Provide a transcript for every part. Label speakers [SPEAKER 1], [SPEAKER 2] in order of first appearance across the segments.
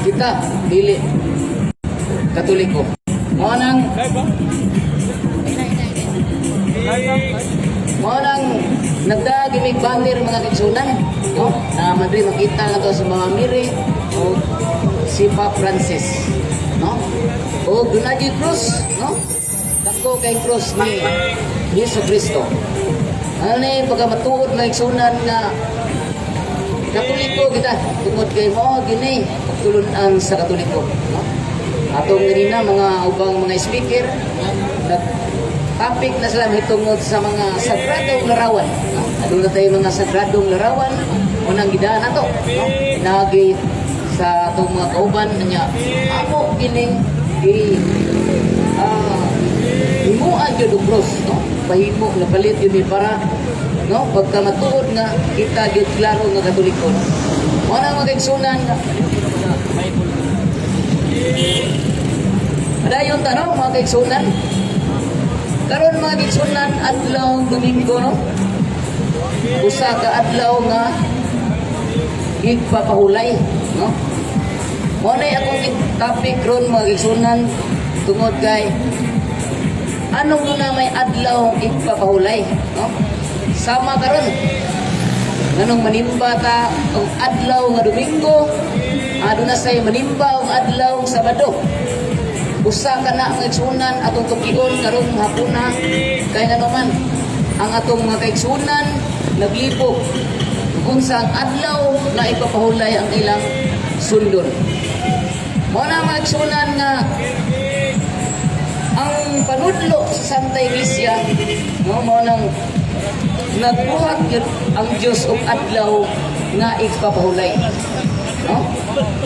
[SPEAKER 1] Kita dili Katoliko. Mao nang Mao nang nagdaag mig banner, mga kaigsunan, no? Na madri makita na to sa mga Mary o si Pope Francis, no? O duna gyud cross, no? Dako kay cross ni Jesu Kristo. Ano na yung pagkamatuod, mga igsunan, nga Katoliko kita tungod kay mao gini pagtulunan sa Katoliko, no? Atong ganina mga ubang mga speaker, nag topic na sila mahitungod sa mga sagradong larawan, no? Aduna tayo mga sagradong larawan, unang gidaan nato, no? Nagi sa atong mga kauban niya amo gining gi himuan gyud og cross, no? Pahimo napalit yun ni para, no, pagka matuod nga kita gyud klaro nga Katoliko, no? Mao na, mga kaigsunan, padayon ta, no, mga kaigsunan. Karon, mga kaigsunan, adlaw Domingo, no? Usa ka adlaw nga igpapahulay, no? Mao na akong topic ron, mga kaigsunan, tungod kay anong na may adlaw igpapahulay, no? Sama karon, nganong manimba ta og adlaw nga Domingo, aduna say manimba og adlaw Sabado. Usa ka na ang igsunan atong tukion karong hapuna, kay ngano man ang atong mga kaigsunan naglibog kung sa ang adlaw nga ipapahulay ang ilang sundon. Mao na, mga igsunan, nga ang panudlo sa Santa Iglesia, no, mao nang nagbuhat gyud ang Dios og adlaw nga igpapahulay, no?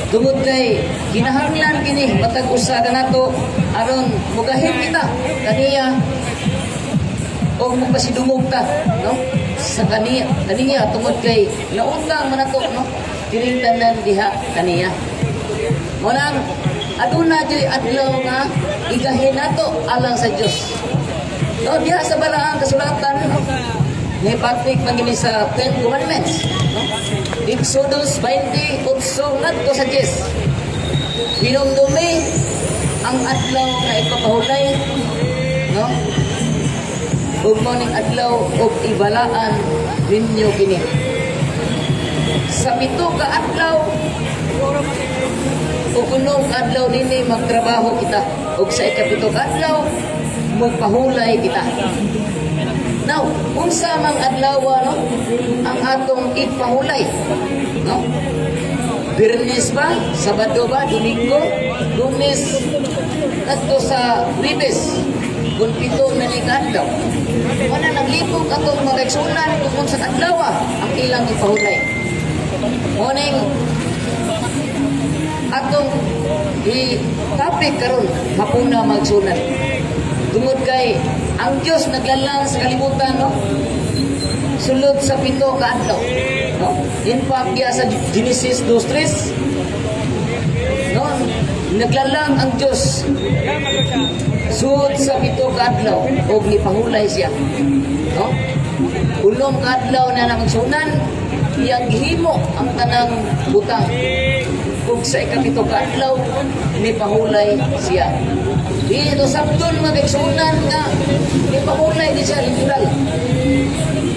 [SPEAKER 1] Tungod kay kinahanglan kini matag usa kanato aron mugahin kita kaniya o magpasidungog ta, no, sa kaniya tungod kay nautang man nato, no, kining tanan diha kaniya. Mao nang aduna jud adlaw nga igahin nato alang sa Dios, no? Diha sa Balaang Kasulatan, no, ni Patrick man gini sa Ten Commandments, no? Exodus 28 ngadto sa 10: "Hinumdumi ang adlaw nga ipapahulay, no, ug mao ning adlaw ug ibalaan ninyo kini. Sa 7 ka adlaw ug unong adlaw nini magtrabaho kita, ug sa 7 ka adlaw magpahulay kita." Now, unsa mang adlaw, no, ang atong ipahulay, no? Biyernes ba, Sabado ba, Domingo, Lunes ngadto sa Huwebes, kung 7 na ni kaadlaw? Wala naglibog atong mga kaigsunan kung sa adlaw ang ilang ipahulay. Mao ning atong i-topic karon hapuna, mga igsunan. Tungod kay ang Dios naglalang sa kalibutan, no, sulod sa 7 ka adlaw, no? In fact, diya sa Genesis 2:3, no, naglalang ang Dios sud sa 7 ka adlaw og nipahulay siya, no? 6 ka adlaw na namagsunan iyang gihimo ang tanang butang, ug sa 7 ka adlaw nipahulay siya. Dito sabton, mga kaigsunan, nga nipahulay di siya literal.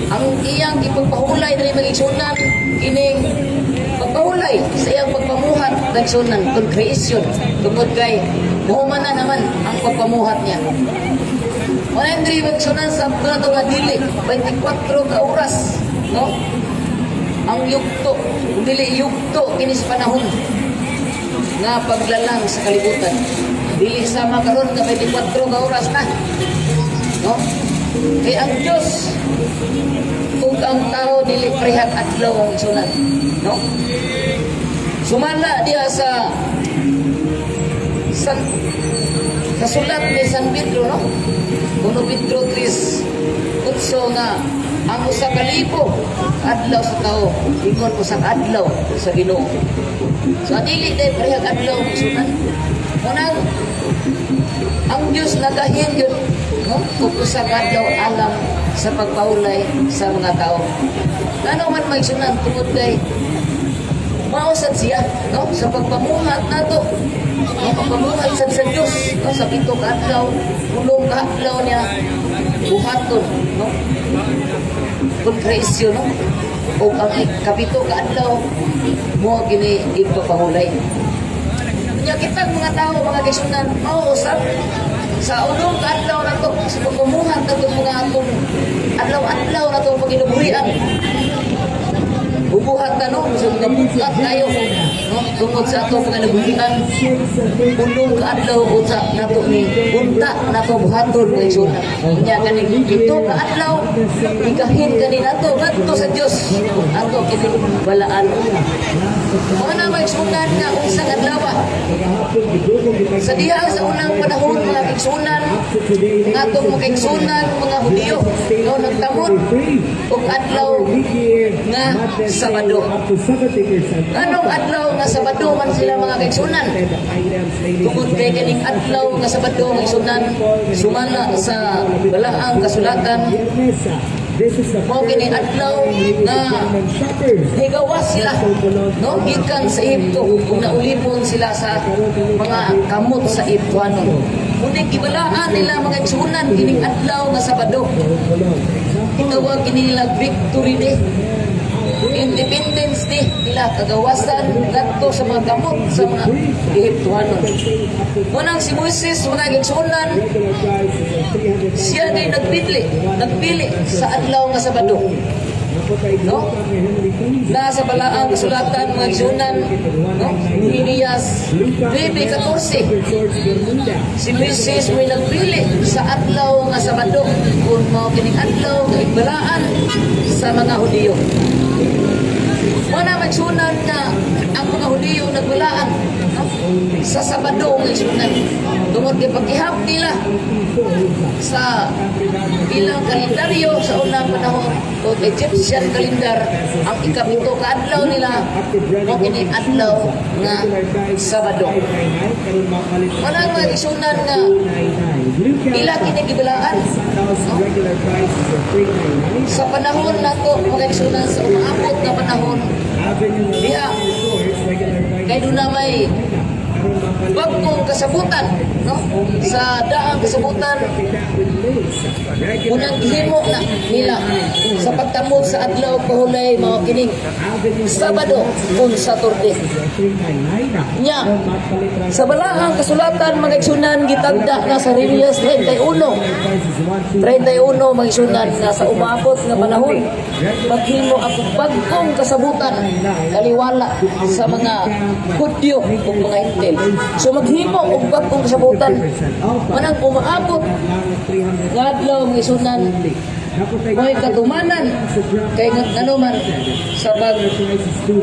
[SPEAKER 1] Ang iyang ipagpahulay diri, mga igsunan, kining pagpahulay sa iyang pagpamuhat, igsunan, kung creation, tungod kay muhuman na naman ang pagpamuhat niya. Wala diri, mga igsunan, sa na to nga dili 24 ka oras, no, ang yugto. Kung dili yugto kini sa panahon nga paglalang sa kalibutan, dili sama karon nga 24 ka oras na, no? Kay ang Diyos ug ang tao dili parehag adlaw ang igsunan, no? Sumala diha sa sulat ni San Pedro, no, 1 Pedro 3:8, nga ang 1,000 adlaw sa tao ingon usa ka adlaw sa Ginoo. So dili day parehag adlaw, igsunan. Unang ang Dios nagahin yun, no, ug usa ka adlaw alang sa pagpahulay sa mga tao. Ngano man, mga igsunan? Tungod kay Mao sad siya, no, sa pagpamuhat nato. No, pagpamuhat sad sa Dios, no, sa 7 ka adlaw, 8 ka adlaw niya buhaton, no? Pagkreasyon, no? O ang 7 ka adlaw mo gini igpapahulay. Nya kitang mga tao, mga kaigsuonan, mao usab sa 8 ka adlaw nato sa pagpamuhat nato, mga atong adlaw-adlaw nato pagkinabuhian. Bubuhat na, no, sa mga bukat tayo, no, tungod sa atong pagkinabuhian, 8 ka adlaw unsa nato ni unta nato buhaton, mga igsuonan. Nya kaning 7 ka adlaw ikahin kani nato ngadto sa Dios ug ato kini balaan. Mao na, mga igsuonan, nga unsang adlaw sa diha sa unang panahon, mga kaigsuonan, ang atong mga kaigsuonan, mga Hudiyo, no, nagtamod og adlaw nga Sabado. Anong adlaw nga Sabado man sila, mga kaigsuonan? Tungod kay kaning adlaw nga Sabado, mga igsuonan, sumala sa balaang kasulatan, mao kini adlaw nga higawas sila, no, gikan sa Ehipto ug naulipon sila sa mga kamot sa Ehiptohanon. Ngunit gibalaan nila, mga igsuonan, kining adlaw nga Sabado. Gitawag kini nila Victory Day. Independence Day nila, kagawasan ngadto sa mga kamot sa mga Ehiptohanon. Munang si Moises, mga igsuonan, siya ngay nagpili sa adlaw nga Sabado. No? Na sa balaang kasulatan, mga igsuonan, no? Nehemias 9:14. Si Moises may nagpili sa adlaw nga Sabado kung mao kining adlaw nga igbalaan sa mga Hudiyo. Mao na, magsunan, nga ang mga Hudiyo nagbalaan, no, sa Sabado, mga igsuonan. Tungod kay pagkihap nila sa ilang kalendaryo sa unang panahon o Egyptian calendar, ang 7 ka adlaw nila mao kini adlaw nga Sabado. Manang, mga igsuonan, nga ila kini gibalaan, no? Sa panahon nato, mga igsuonan, sa umaabot nga panahon diha kay doon na may bagong kasabutan, no, sa daang kasabutan, unang gihimo na nila sa pagtamod sa adlaw pahulay mao kining Sabado kung Saturday. Nya sa balaang kasulatan, mga igsuonan, gitagda na sa Jeremias 31:31, mga igsuonan, nga sa umabot nga panahon maghimo ako bagong kasabutan kaliwala sa mga Hudyo ug mga Hentil. So maghimo og bagong kasabutan. Manang umaabot nga adlaw, mga igsuonan, mo'y katumanan kay nga ngano man sa pag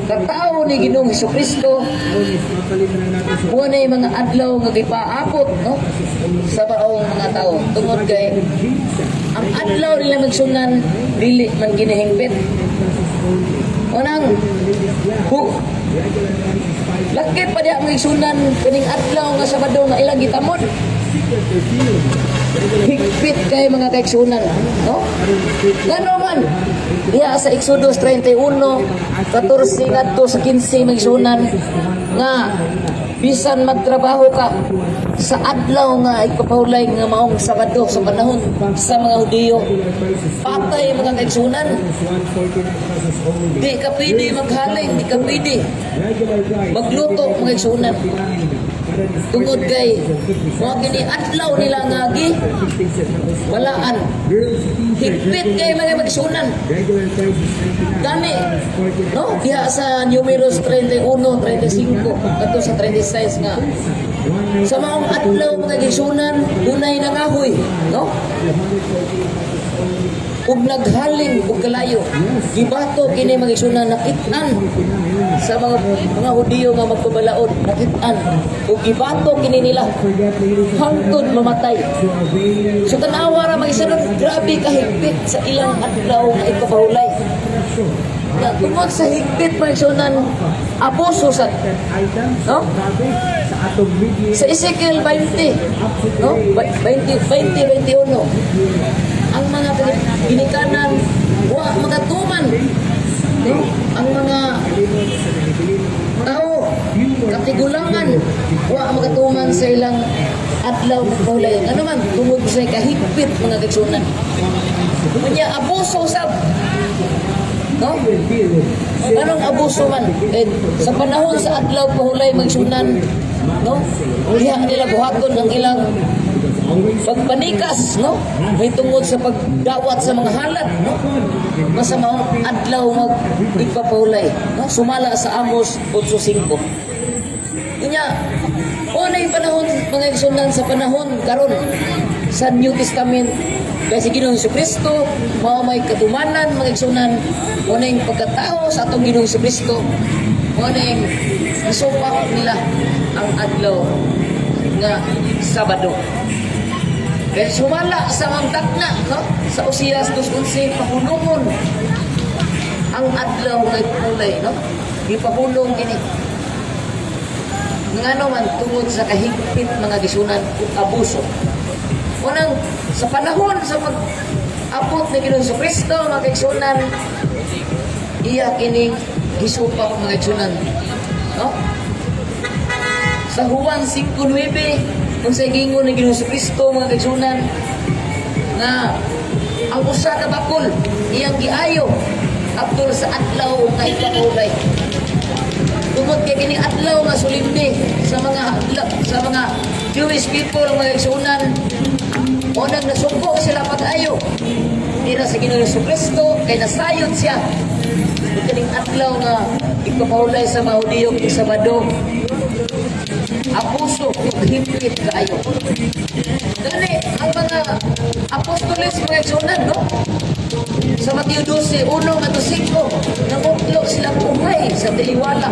[SPEAKER 1] katao ni Ginoong Hesukristo, mao na mga adlaw nga gipaapot, no, sa maong mga tao tungod kay ang adlaw nila magsunan dili man ginahingpit. Unang hu lakit pa diha, mga igsuonan, kining adlaw nga Sabado nga ilang gitamod, higpit kay, mga kaigsuonan, no? Ngano man diha sa Exodus 31:14 ngadto sa 15, mga igsuonan, nga bisan magtrabaho ka sa adlaw nga ipapahulay nga maong Sabado sa panahon sa mga Hudiyo, patay, mga kaigsuonan. Di ka pwede maghalin, di ka pwede magluto, mga igsuonan, tungod kay mao kini adlaw nila nga gi balaan. Higpit kay, mga magsunan. Gani, no, diha sa Numeros 31:35 kadto sa 36 nga sa maong adlaw, mga igsuonan, dunay nangahoy, no, ug naghalin og kalayo. Gibato kini, mga igsuonan. Nakit-an sa mga Hudiyo nga magpabalaod, nakit-an ug gibato kini nila hangtod mamatay. So tanawa ra, mga igsuonan, grabe kahigpit sa ilang adlaw nga ipapahulay. Na tungod sa higpit, mga igsuonan, abuso sa, no? Sa Ezekiel 20, no, 20 20 21, ang mga ginikanan wa makatuman. No? Ang mga tao, katigulangan, wa makatuman sa ilang adlaw ng pahulay. Ano man, tungod sa kahigpit, mga kaigsunan. Unya, abuso sab. No? Anong abuso man? Eh, sa panahon sa adlaw pahulay, magsunan, no? Diha nila buhaton ang ilang pagpanikas, no? May tungod sa pagdawat sa mga halad, no? Basta maong adlaw mag igpapahulay, no? Sumala sa Amos 8:5. Unya, unay panahon, mga igsunan, sa panahon karon sa New Testament kay si Ginoong Kristo mao may katumanan, mga igsunan, unay pagkatao sa atong Ginoong Kristo, mao nay isupak nila ang adlaw nga Sabado. Kaya sumala sa mga takna, no? Sa Osias 2:11, pahulungon ang adlaw nga kulay, no? Gipahulong kini. Ngano man, tungod sa kahigpit, mga gisunan, ug abuso. Unang sa panahon sa pag-abot ni Ginoong Kristo, mga kaigsunan, iya kining gisupak, mga igsunan. No? Sa Juan 5:9, kung sa gingon ni Ginoong Kristo, mga kaigsunan, nga ang usa ka bakol iyang giayo aptol sa adlaw nga ipahulay. Tungod kay kining adlaw nga solemne sa mga Jewish people, mga igsunan, unang nasuko sila pag-ayo dira sa Ginoong Kristo kay nasayod siya. Ug kining adlaw nga ipapahulay sa mga Hudiyo, kining Sabado, abuso ug higpit kaayo. Gani ang mga apostoles, mga igsunan, no? Sa Mateo 12:1 ngadto 5, nangutlo sila buhay sa tiliwala,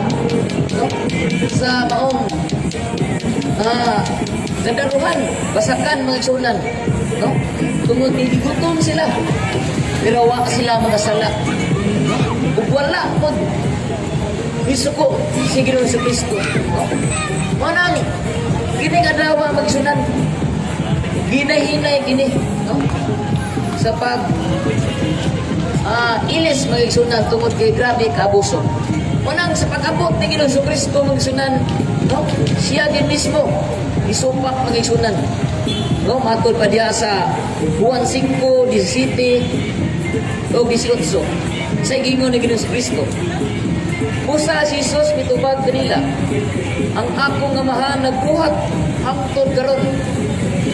[SPEAKER 1] no? Sa maong gadaruhan, basakan, mga igsunan, no? Tungod kay gigutom sila. Pero wa sila mga sala. No? Ug wala pod isuko si Ginoong Kristo. No? Mao nang kining adlaw, mga igsunan, ginahinay kini, no? Sa pag ilis, mga igsunan, tungod kay grabe kaabuso. Unang sa pag-abot ni Ginoong Kristo, mga igsunan, no? Siya din mismo isupak, mga igsunan. No, matod pa diha sa Juan 5:17 o 18. Sa gingon ni Ginoong Kristo. Busa si Jesus mitubag kanila, "Ang akong Amahan nagbuhat hangtod karon.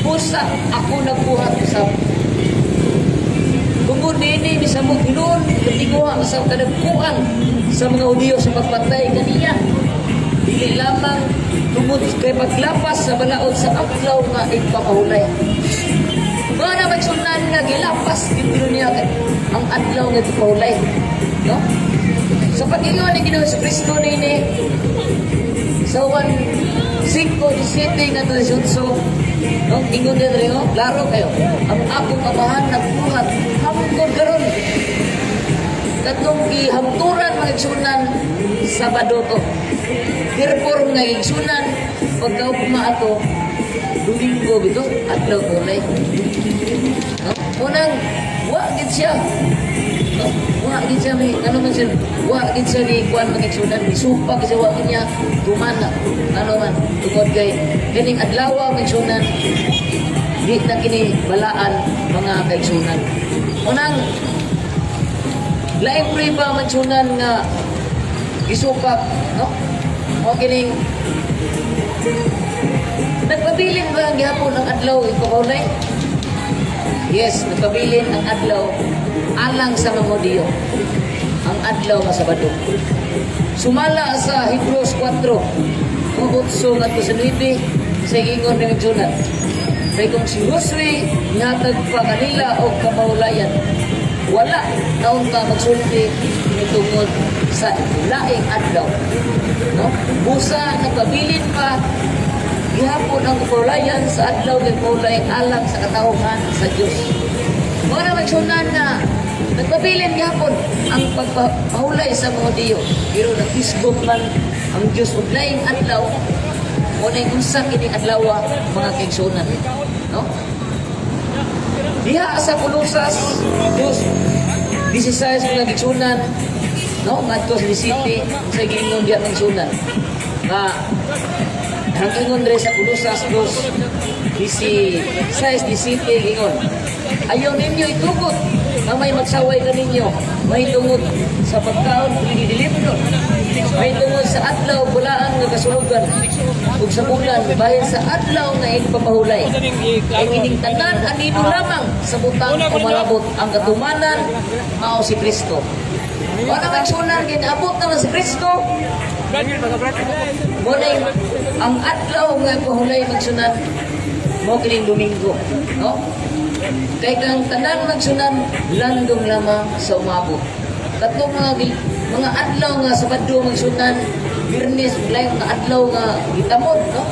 [SPEAKER 1] Busa ako nagbuhat usab." Tungod niini misamot hinuon katiguha sa kadagkuan sa mga Hudiyo sa pagpatay kaniya. Dili lamang tungod kay paglapas sa balaod sa adlaw nga igpapahulay. Mga na magsunan nga gilapas gid niya ang adlaw nga igpapahulay. No? Sa pag-ingon ni Ginoong Kristo nini sa Juan 5:17 ngadto 18, no, ingon din rin, no? Klaro kayo. "Ang akong Amahan nagbuhat hangtod karon." Katong gihamturan, mga igsunan, Sabado to. Therefore, mga igsunan, pagkaugma ato, Domingo bito, adlaw kulay. No? Unang, wa gid siya. No? Wa gid siya may, ano man siya, wa gid siya ni kuan, mga igsunan, ni supak siya, wa gid niya tumana. Ano man, tungod kay kining adlaw, mga igsunan, di na kini balaan, mga kaigsunan. Unang, laing prueba, mga igsunan, nga gisupak, no? O kining nagpabilin ba ang gihapon ang adlaw ipahulay? Yes, nagpabilin ang adlaw alang sa mga Hudiyo. Ang adlaw nga Sabado. Sumala sa Hebrews 4, kung 8 ngadto sa 9, sa ingon ni Jonan. Kay kung si Josue nihatag pa kanila og kapahulayan, wala na unta magsulti tungod sa laing adlaw. No? Busa nagpabilin pa gihapon ang kapahulayan sa adlaw ng pahulay alang sa katawhan sa Dios. Mao na magsunan nga nagpabilin gihapon ang pagpahulay sa mga Hudiyo. Pero naghisgot man ang Dios og laing adlaw, mo na unsa kining adlaw, mga kaigsunan. No? Diha sa Kolosas 2:16, mga kaigsunan, no, ngadto sa city sa giingon diya, mga igsuonan, nga ang ingon diri sa Colosas 2, 16, 17, ingon, "Ayaw ninyo itugot nga may magsaway kaninyo mahitungod sa pagkaon gidilibnon, mahitungod sa adlaw bulaan nga kasuogan ug sa bulan bahin sa adlaw nga igpapahulay. Kay kining tanan anino lamang sa butang umalabot. Ang katumanan mao si Kristo." Wala, mga igsuonan, ginaabot naman si Kristo. Mo ang adlaw nga pahulay, mga igsuonan, mo kining Domingo, no? Kay kang tanan, mga igsuonan, landong lamang sa umabot. Katong mga adlaw nga Sabado, mga igsuonan, Biyernes, lain mga adlaw nga gitamod, no?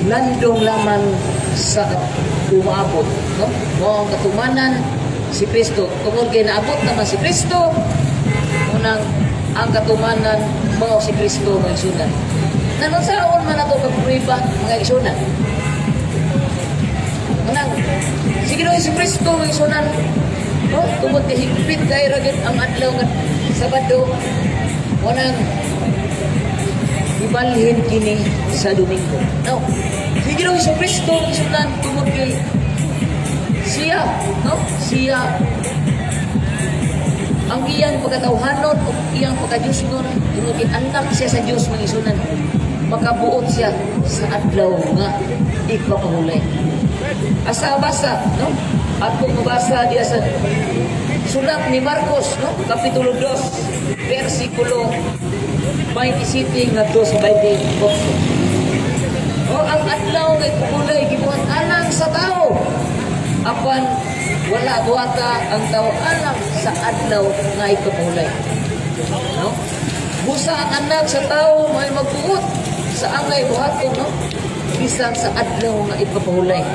[SPEAKER 1] Landong lamang sa umaabot, no? Mo ang katumanan si Kristo. Tungod kay naabot naman si Kristo, unang ang katumanan mao si Kristo, mga igsuonan. Nanunsaon man ato pagprueba, mga igsuonan? Unang sige si Kristo, mga igsuonan, no? Tungod kay higpit kay ra gyud ang adlaw nga Sabado, unang ibalhin kini sa Domingo. No. Sige si Kristo, mga igsuonan, tungod kay siya, no? Siya ang iyang pagkatawhanon o iyang pagkadiyosnon, tungod kay anak siya sa Diyos, mga igsuonan, makabuot siya sa adlaw nga igpapahulay. Asa basa, no? At kung mabasa diya sa sulat ni Marcos, no? Kapitulo 2, versikulo 27 ngadto sa 28. O ang adlaw nga igpapahulay gibuhat alang sa tao. Apan wala buhata ang tao alang sa adlaw nga igpapahulay. No? Busa ang Anak sa Tao may magbuot sa angay buhaton, no? Bisan sa adlaw nga ipapahulay.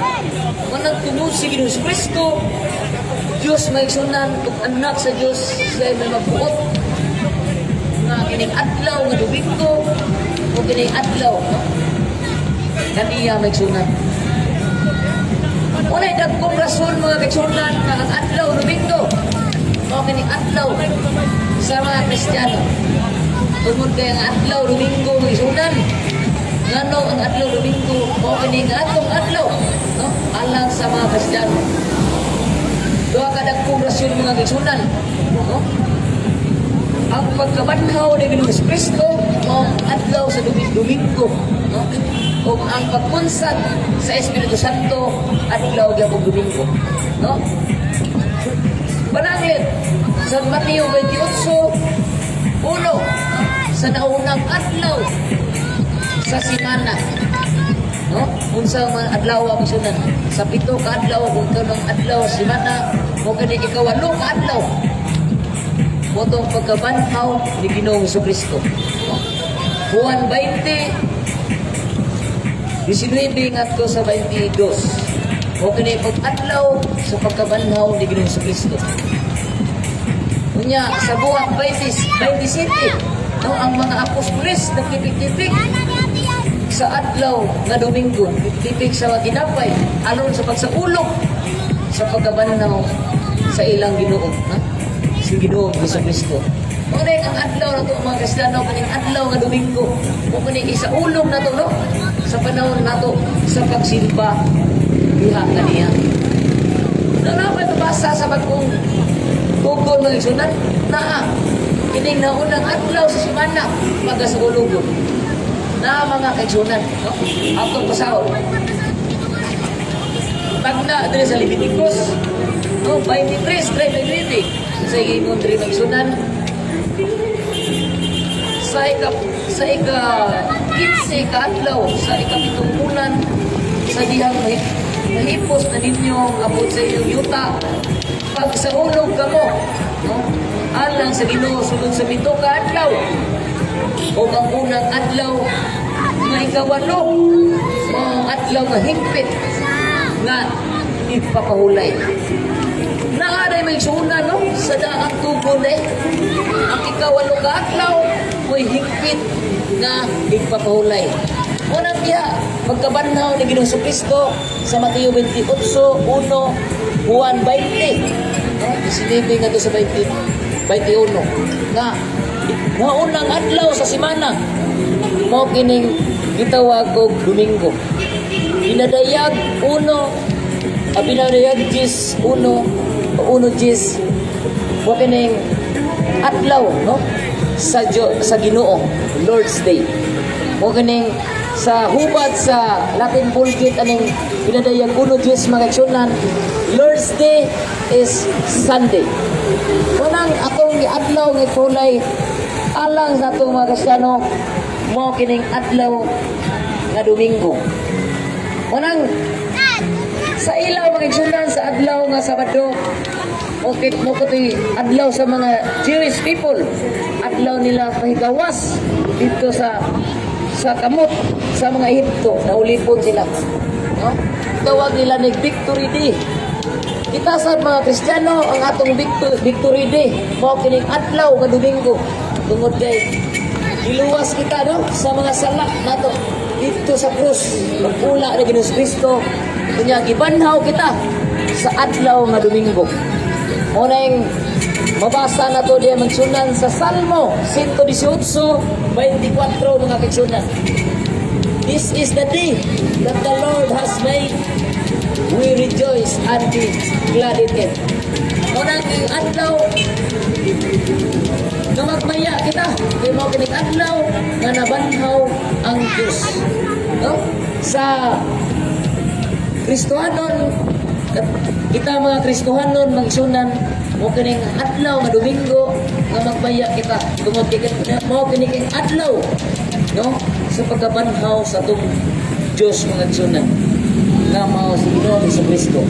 [SPEAKER 1] Manang tungod si Ginoong Kristo, Diyos, mga igsuonan, ug anak sa Diyos, siya may magbuot nga kining adlaw nga Domingo o kining adlaw, no? Kaniya, mga igsuonan. Walay dagkong rason, mga kaigsuonan, nga ang adlaw Domingo mao kining adlaw sa mga Kristiyano. Tungod kay ang adlaw Domingo, mga igsuonan, ngano ang adlaw Domingo mao kining atong adlaw, no? Alang sa mga Kristiyano. Duha ka dagkong rason, mga kaigsuonan, no? Ang pagkabanhaw ni Ginoong Kristo mao ang adlaw sa Domingo, no? Ug ang pagkunsad sa Espiritu Santo, adlaw gyapon Domingo, no? Pananglit sa Mateo 28:1, sa naunang adlaw sa simana. No? Unsa man adlaw ang sunan? Sa 7 ka adlaw, kung ikaw ng adlaw simana, mo kani ikawalo ka adlaw. Motong pagkabanhaw ni Ginoong Kristo. No? Juan 20, 19 ngadto sa 22. O kini pag-adlaw sa pagkabanhaw ni Ginoong Kristo. Unya sa Buhat 20, 27, no, ang mga apostoles nagtipik-tipik sa adlaw nga Domingo, tipik sa mga tinapay aron sa pagsaulog sa pagkabanhaw sa ilang Ginoo, ha? Si Ginoong Hesus Kristo. Mao ang adlaw nato, mga Kristiyano, kaning adlaw nga Domingo. Mo kini isaulog nato, no, sa panahon nato sa pagsimba diha kaniya. Na pa mabasa sa bagong tugon, mga igsuonan, naa kining naunang adlaw sa semana magasaulugon. Na mga kaigsuonan, no? Atong basahon. Tagna diri sa Leviticus, no, 23, 39. Sa ingon diri, mga igsuonan, sa ika 15 ka adlaw sa ikapitong bulan, sa dihang mahipos na ninyo ang abot sa inyong yuta, pagsaulog kamo, no, alang sa Ginoo sulod sa 7 ka adlaw, o ang unang adlaw nga ikawalo mao ang adlaw nga hingpit nga ipapahulay. Naaray may suna, no, sa daang tugon eh. Ang ikawalo ka adlaw mo'y hingpit nga ipapahulay. Unang diha, pagkabanhaw ni Ginoong Kristo sa Mateo 28, 1, Juan 20. No? 19 ngadto sa 20 21 nga maunang adlaw sa semana mao kining gitawag og Domingo. Pinadayag uno, pinadayag 10 uno, uno 10, mao kining adlaw, no, sa Ginoo, Lord's Day. Mao kining sa hubad sa Latin Vulgate aning pinadayag 1:10, mga kaigsuonan, Lord's Day is Sunday. Unang atong adlaw nga kulay alang sa atong mga Kristiyano mao kining adlaw nga Domingo. Unang sa ilaw, mga kaigsuonan, sa adlaw nga Sabado, okay mo ko adlaw sa mga Jewish people, adlaw nila pahigawas dito sa kamot sa mga Ehipto, naulipon sila, no? Tawag nila ni Victory Day. Kita sa mga Kristiyano, ang atong Victory Day mao kining adlaw nga Domingo tungod kay giluwas kita, no, sa mga sala nato dito sa krus, pagpula ni Ginoong Kristo. Kunya gibanhaw kita sa adlaw nga Domingo. Mao na yung mabasa na to diya, magsunan, sa Salmo 118:24, mga kaigsuonan. "This is the day that the Lord has made. We rejoice and be glad in it." Mao na ang adlaw nga magmaya kita kay mao kining adlaw nga nabanhaw ang Dios. No? Sa Kristohanon, kita mga Kristohanon, magsunan, mao kining adlaw nga Domingo nga magmaya kita tungod kay mao kini king adlaw, no, sa pagkabanhaw sa atong Dios, mga igsuonan, nga mao si Ginoong Kristo.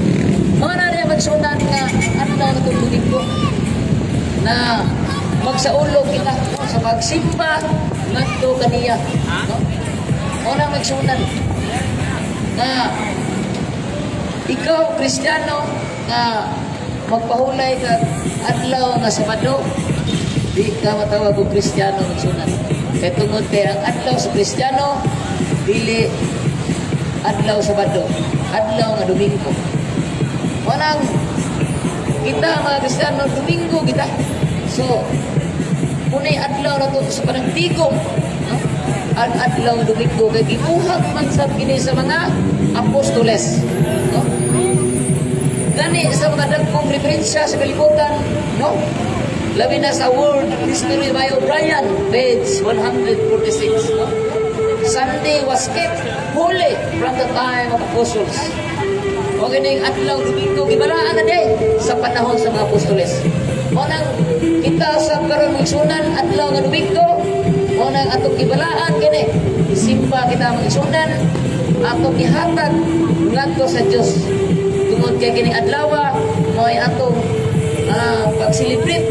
[SPEAKER 1] Mao na niya, magsunan, nga adlaw na itong Domingo na magsaulog kita, no, sa pagsimba ngadto kaniya, no? Mao na, magsunan, nga ikaw Kristiyano nga magpahulay ka adlaw nga Sabado, di ka matawag og Kristiyano, magsunan, kay tungod kay ang adlaw sa Kristiyano dili adlaw Sabado, adlaw nga Domingo. Wanang kita mga Kristiyano, Domingo kita. So kunay adlaw na to sa panagtigom, no? Ang adlaw nga Domingo kay gibuhat man sad kini sa mga apostoles, no? Gani sa mga dagkong referensya sa kalibutan, no? Labi na sa World History by O'Brien, page 146, no? Sunday was kept holy from the time of apostles. O kining adlaw Domingo gibalaan na day sa panahon sa mga apostoles. Mao nang kita sa karon, magsunan, adlaw nga Domingo, mao nang atong gibalaan kini. Isimba kita, magsunan, atong ihatag ngadto sa Dios. Tungod kay kining adlaw mao ay atong pag-celebrate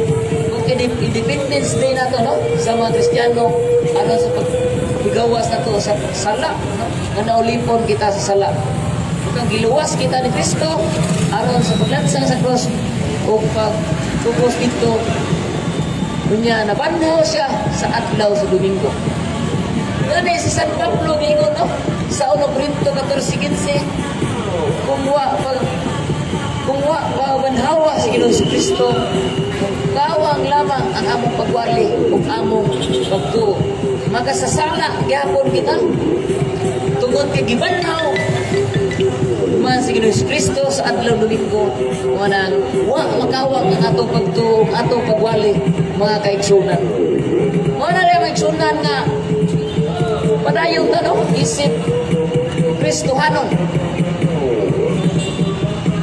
[SPEAKER 1] kung kini Independence Day nato, no, sa mga Kristiyano aron sa paghigawas nato sa sala, no, nga naulipon kita sa sala. Kung giluwas kita ni Kristo aron sa paglansang sa cross o pagtubos dito, unya nabanhaw siya sa adlaw sa Domingo. Ngani si San Pablo giingon, no, sa 1 Corinto 14:15, kung wa pa banhawa si Ginoong Kristo, kawang lamang ang among pagwali ug among pagtuo. Makasasala gyapon kita tungod kay gibanhaw man si Ginoong Kristo sa adlaw Domingo, mao nang wa makawang ang atong pagtuo, ang atong pagwali, mga kaigsuonan. Mao na rin, mga kaigsuonan, nga padayon ta, no, isip Kristohanon.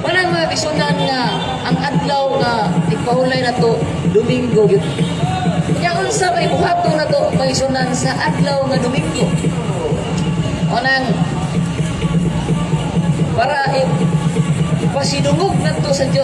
[SPEAKER 1] Walang, mga kaigsuonan, nga ang adlaw nga tigpahulay na to Domingo gyud. Nya unsa may buhaton na to, mga kaigsuonan, sa adlaw nga Domingo? Unang para pasidungog nato sa Dios.